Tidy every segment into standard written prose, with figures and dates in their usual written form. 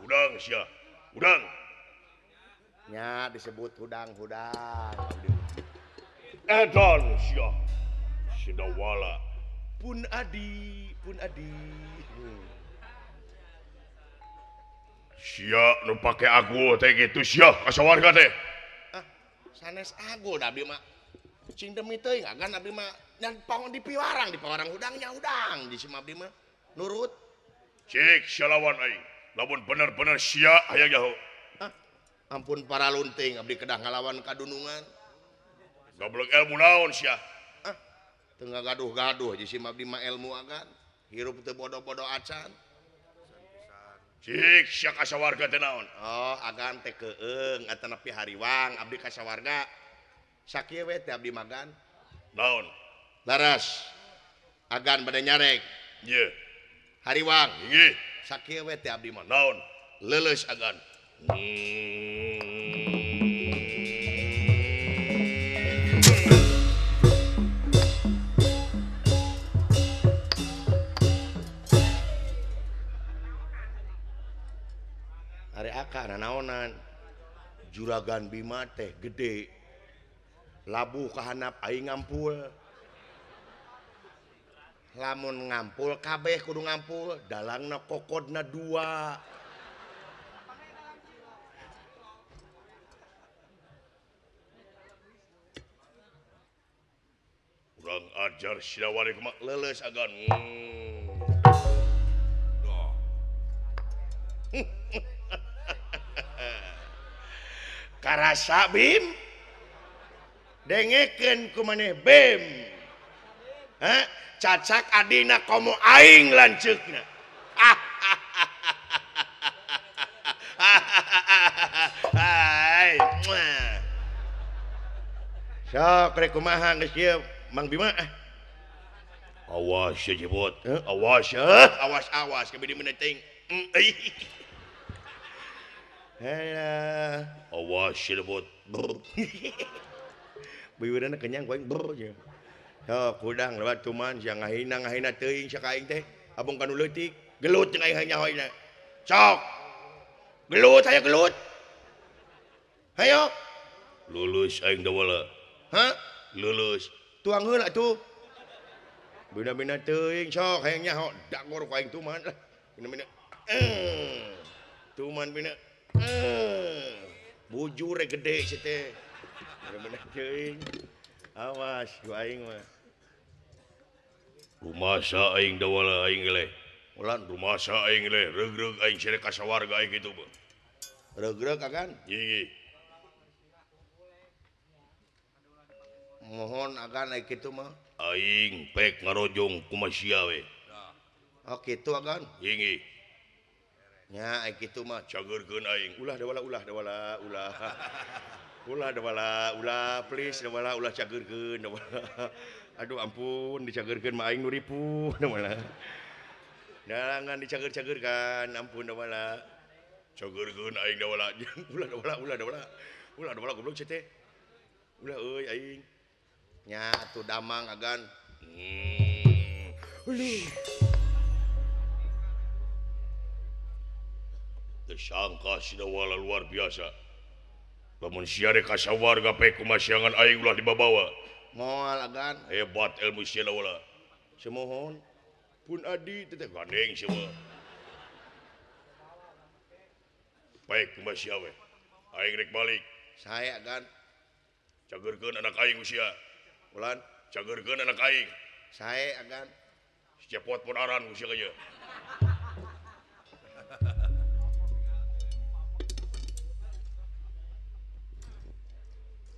Hudang sia. Hudang. Nya disebut hudang-hudang. Edan sia. Sidawala. Pun adi, pun adi. Sia nu pake agul teh kitu sia ka sawarga teh. Ah, sanes agul da abdi mah. Cing demi teuing agan abdi mah dan pangon di piwarang hudangnya hudang di si abdi mah nurut. Cik sia lawan aing. Lamun bener-bener sia hayang nyaho. Ah, ampun para lunting abdi kedah ngalawan kadunungan. Goblok ilmu naon sia? Ah, teu ngagaduh-gaduh di si abdi mah ilmu agan. Hirup teu bodoh-bodoh acan. Cik sia ka sawarga teh naon? Oh, agan teh keung atanapi hariwang abdi ka sawarga. Sakieu we teh abdi magan. Naon? Laras. Agan bade nyarek. Ieu. Hariwang. Inggih. Sakieu we teh abdi mah. Naon? Leuleus agan. Ari akar naonan juragan Bima teh gede labuh kahanap aing ngampul lamun ngampul kabeh kudu ngampul dalangna kokodna dua urang ajar sidawari kumaha leuleus agan. Karasa Bim dengekeun ku maneh Bim. Ha? Cacak adina komo aing lanceukna. Hai. Sok rek kumaha geus ieu Mang Bima ah. Awas ya jebot. Awas ya. Awas awas kabeh di teuing. Halah, awas ya bot. Biwirana kenyang ku aing brr nya. Sok hudang lewat cuman sia ngahina-ngahina teuing sia ka aing teh. Abong kanu leutik, gelut jeung aing hayang nyaho aing. Sok. Gelut hayo gelut. Hayo. Lulus aing dawala. Hah? Lulus. Tuang heula atuh. Bina-bina teuing sok hayang nyaho dangor ku aing tuman lah. Bina-bina. Tuman bina. Bujur gede si teh. Bener-bener teuing. Awas ku aing mah. Rumasa aing dawala aing leh. Ulan rumasa aing leh regreg aing sere ka sawarga aing kitu mah. Regreg agan? Inggih. Mohon agan ai kitu mah. Aing pek ngarojong kumaha sia we. Oh kitu agan? Inggih. Nya ai kitu mah cageurkeun aing. Ulah dawala ulah dawala ulah. Ulah dawala ulah please dawala ulah cageurkeun dawala. Aduh ampun dicageurkeun mah aing nu ripuh dawala. Jangan dicager-cagerkan ampun dawala. Cageurkeun aing dawala. Ulah dawala ulah dawala. Ulah dawala goblok sia teh. Ulah euy aing. Nya atuh damang agan. Uluh. Tersangka sidawala luar biasa. Lamun sia rek ka sawarga pe kumasyangan aing ulah dibabawa. Moal agan. Hebat ilmu sia dawala. Semohon pun adi teh gandeng sia mah. Baik kumaha sia we. Aing rek balik. Sae agan. Cageurkeun anak aing usia. Ulan cageurkeun anak aing. Sae agan. Si cepot pun aran usia ka.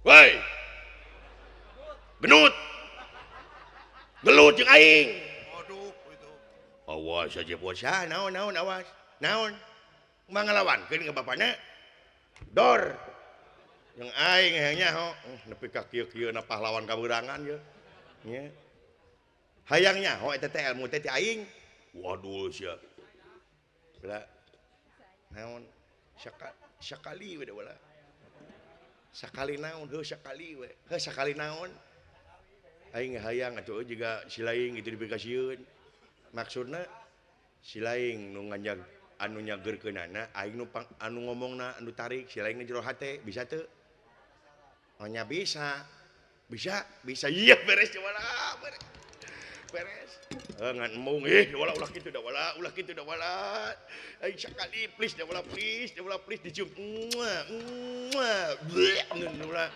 Woi. Genut. Gelut jeung aing. Waduh itu. Awas aja bocah, naon naon awas. Naon? Mangalawankeun ka bapana. Dor. Jeung aing hayang nyaho, nepi ka kieu-kieu na pahlawan kabeurangan ye. Nya. Hayang nyaho eta teh ilmu teh ti aing. Waduh sia. Bela. Naon? Sakali we da wala. Sakali naon heuh sakali we. Heuh sakali naon? Aing hayang atuh jiga si laing gitu dipikasieun. Maksudna si laing nu nganjag Anu nyageurkeunana aing nu anu ngomongna anu tarik si lain jero hate bisa teu? Oh nya bisa. Bisa, bisa. Iya beres wala beres. Beres. Ngan embung ih wala ulah kitu da wala, ulah kitu da wala. Aing sakali please da wala please, da wala please dicium. Muah, muah. Ngeun wala.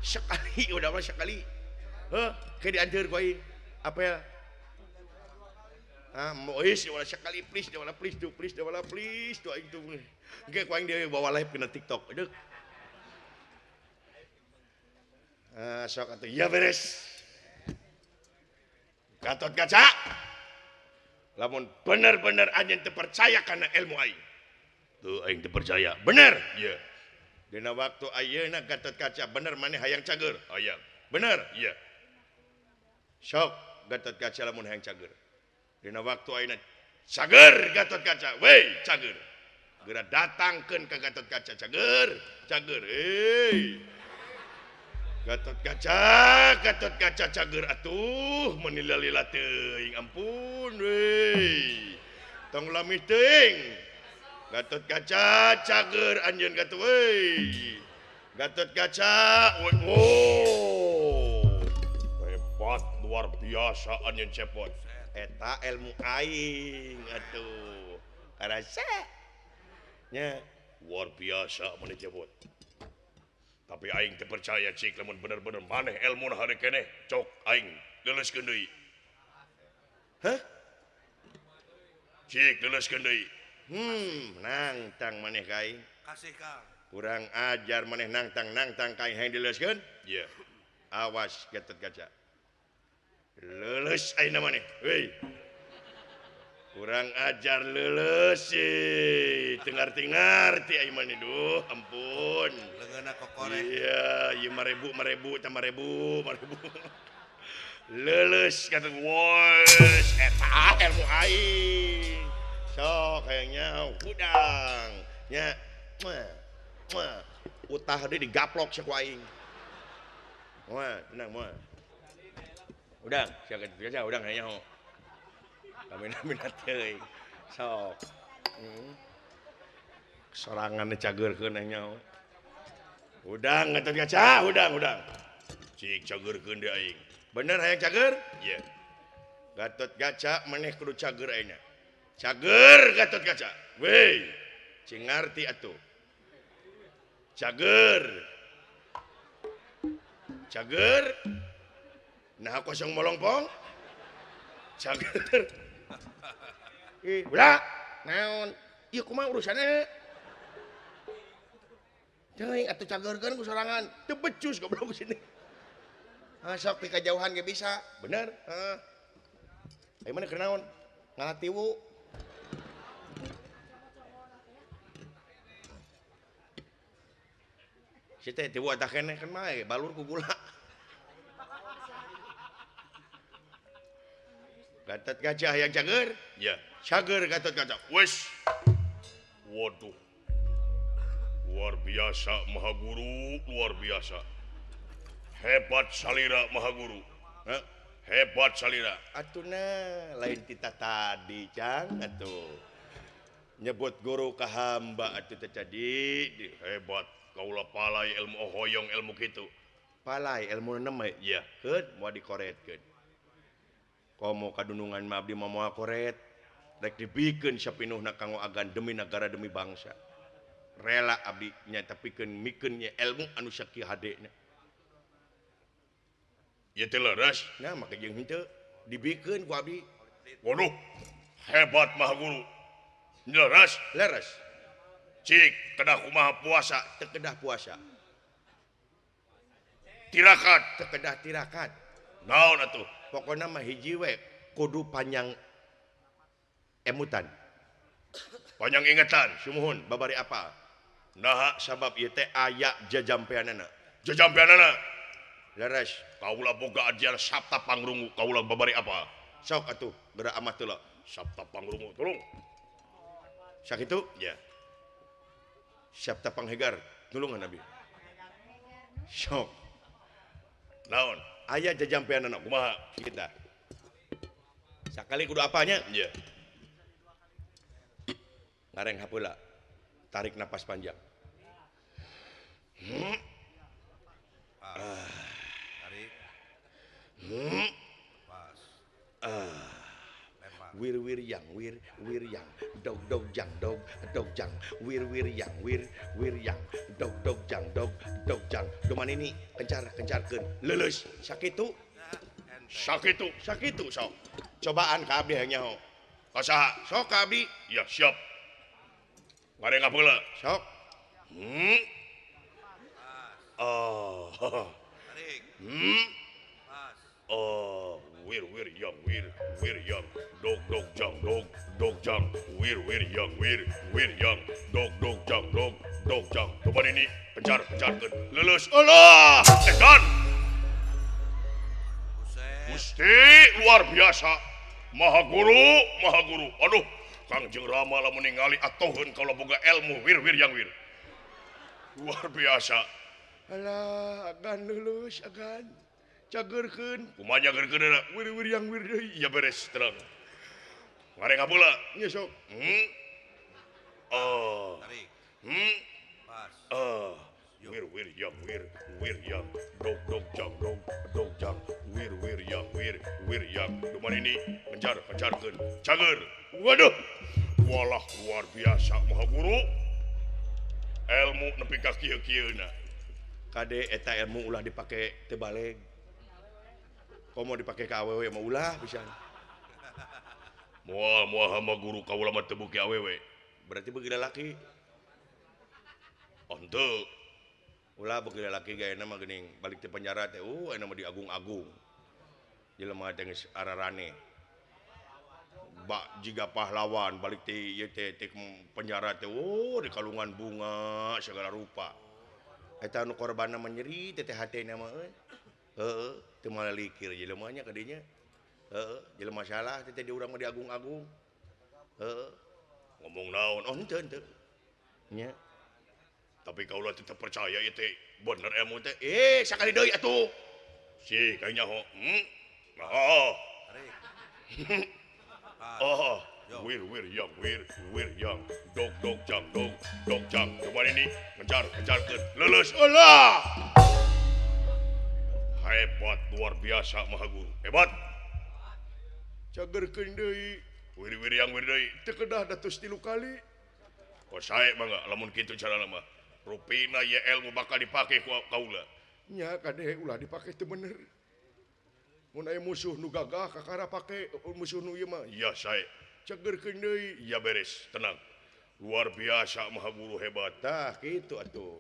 Sekali udah wala sekali. Heuh, ke dianteur ku aing. Apel. Ah, mois wala sekali please, wala please tuh, please, wala please tuh aing tuh. Engke ku aing deui bawa live kena TikTok. Aduh. Ah, sok atuh. Ya beres. Gatot Kaca. Lamun bener-bener anjeun teu percaya kana ilmu aing. Tuh aing teu percaya. Bener? Iya. Dina waktu ayeuna Gatot Kaca bener maneh hayang cager? Hayang. Bener? Iya. Sok Gatot Kaca lamun hayang cager. Dina waktu ayeuna cager Gatot Kaca, wey cager. Geura datangkeun ka Gatot Kaca cager, cager. Hei. Gatot Kaca cager atuh menila-lila teuing ampun wey. Tong lami teuing. Gatot Kaca cager anjeun Gatot wey. Gatot Kaca, wow. Hebat luar biasa anjeun cepot. Eta ilmu aing atuh karasa nya luar biasa maneh cepot. Tapi aing teu percaya cik lamun bener-bener maneh ilmuna hade keneh cok aing leuleuskeun deui. Hah? Cik leuleuskeun deui. Nangtang maneh ka aing. Kasih ka. Kurang ajar maneh nangtang-nangtang ka aing hayang dileuleuskeun? Iya. Awas Gatot Kaca. Leuleus ayeuna maneh. Heuy. Kurang ajar leuleus sih. Teu ngarti-ngarti aing maneh duh, ampun. Leungeunna kokoreh. Iya, ieu mah rebu, mah rebu, tambah rebu, mah rebu. Leuleus kata wos eta ilmu aing. Sok hayangnya hudang nya. Muah, muah. Utah deui digaplok sia ku aing. Muah, tenang muah. Udang, sia kaca udang hayang nyaho. Kamina-mina teuing. Sok. Sorangan cageurkeun hayang nyaho. Udang Gatot Kaca, udang, udang. Cik cageurkeun deui aing. Bener hayang cager? Iya. Gatot Kaca maneh kudu cager ayeuna. Cager Gatot Kaca. Wey, cing ngarti atuh. Cager. Cager. Nah kosong molongpong. Cager. Ih, ulah. Naon? Ieu kumaha urusanna? Teuing atuh cagerkeun ku sorangan. Teu becus goblok sini. Ah, sok ti kajauhan ge bisa. Bener? Heeh. Ayo mana keur naon? Ngalatiwu. Si teh tiwu atah keneh kan mah balur ku gula. Gatot Kaca hayang cager? Ya. Cager Gatot Kaca. Wes. Waduh. Luar biasa Maha Guru, luar biasa. Hebat salira Maha Guru. Hah? Hebat salira. Atuh na lain tita tadi cang atuh. Nyebut guru ka hamba atuh teh jadi hebat. Kaula palai ilmu hoyong ilmu kitu. Palai ilmu nem ya. Keun moal dikoretkeun. Komo kadunungan mah abdi mah moal koret. Rek dibikeun sapinuhna kanggo agan demi negara demi bangsa. Rela abdi nya tepikeun mikeun nya ilmu anu sakieu hadena. Ieu teh leres. Nah make jeung henteu dibikeun ku abdi. Waduh, hebat Maha Guru. Leres, leres. Cik, kedah kumaha puasa, teu kedah puasa. Tirakat, teu kedah tirakat. Naon atuh? Pokona mah hiji we kudu panjang emutan. Panjang ingetan, sumuhun babari apa? Naha sabab ieu teh aya jajampeanana. Jajampeanana. Leres, kaula boga ajar Sabta Pangrungu, kaula babari apa? Sok atuh, geura amat heula. Sabta Pangrungu, tolong. Sakitu? Ya. Sabta Panghegar, tulungan abi. Sok. Naon? Aya jajampeanana kumaha kita? Sakali kudu apanya? Iya. Ngareng hapeula. Tarik napas panjang. Tarik. Pas. Wir wir yang wir wir yang dog dog jang dog dog jang wir wir yang wir wir yang dog dog jang dog dog jang duman ini kencar kencarkeun leuleus sakitu sakitu sakitu sok cobaan ka abdi hayang nyaho ka saha sok ka abdi ya siap ngareng hapeula sok oh tarik pas oh wir wir yang wir wir yang dog dog jang dog dog jang wir wir yang wir wir yang dog dog jang dog dog jang coba ini pencar pencarkeun leuleus Allah edan Gusti luar biasa maha guru aduh Kangjeng Rama lamun ningali atoheun kalau boga ilmu wir wir yang wir luar biasa alah agan leuleus agan cagerkeun kumaha nyagerkeun wir wir yang wir deui ya beres terang ngareng hapeula nya sok oh tarik pas wir wir yang wir wir yang dog dog jang dog dog jang wir wir yang wir wir yang duman ini kencar kencarkeun cager waduh walah luar biasa maha guru ilmu nepi ka kieu-kieuna kade eta ilmu ulah dipake teu baleg komo dipake ka awewe mah ulah pisan moal moal hama guru kaula mah teu beuki awewe berarti beuki lalaki oh henteu ulah beuki lalaki gaena mah geuning balik ti penjara teh ayeuna mah diagung-agung jelema teh geus ararane bak jiga pahlawan balik ti ieu teh ti penjara teh di kalungan bunga segala rupa eta nu korbanna mah nyeri teh hatena mah euy heueuh teu malalikir jelema nya ka dinya heueuh jelema salah teh di urang mah diagung-agung heueuh ngomong naon oh henteu henteu nya tapi kaula tetep percaya ieu teh bener ilmu teh sakali deui atuh si ka nyaho oh tarik oh wir wir yang wir wir yang dog dog jang dog dog jang coba ini kencar kencarkeun leuleus Allah hebat luar biasa maha guru hebat cagerkeun deui wir wir yang wir deui teu kedah datus 3 kali kok sae mangga lamun kitu carana mah rupina ye ilmu bakal dipake ku kaula nya kade ulah dipake teu bener mun aya musuh nu gagah kakara pake musuh nu ieu mah iya sae cagerkeun deui iya beres tenang luar biasa maha guru hebat tah kitu atuh.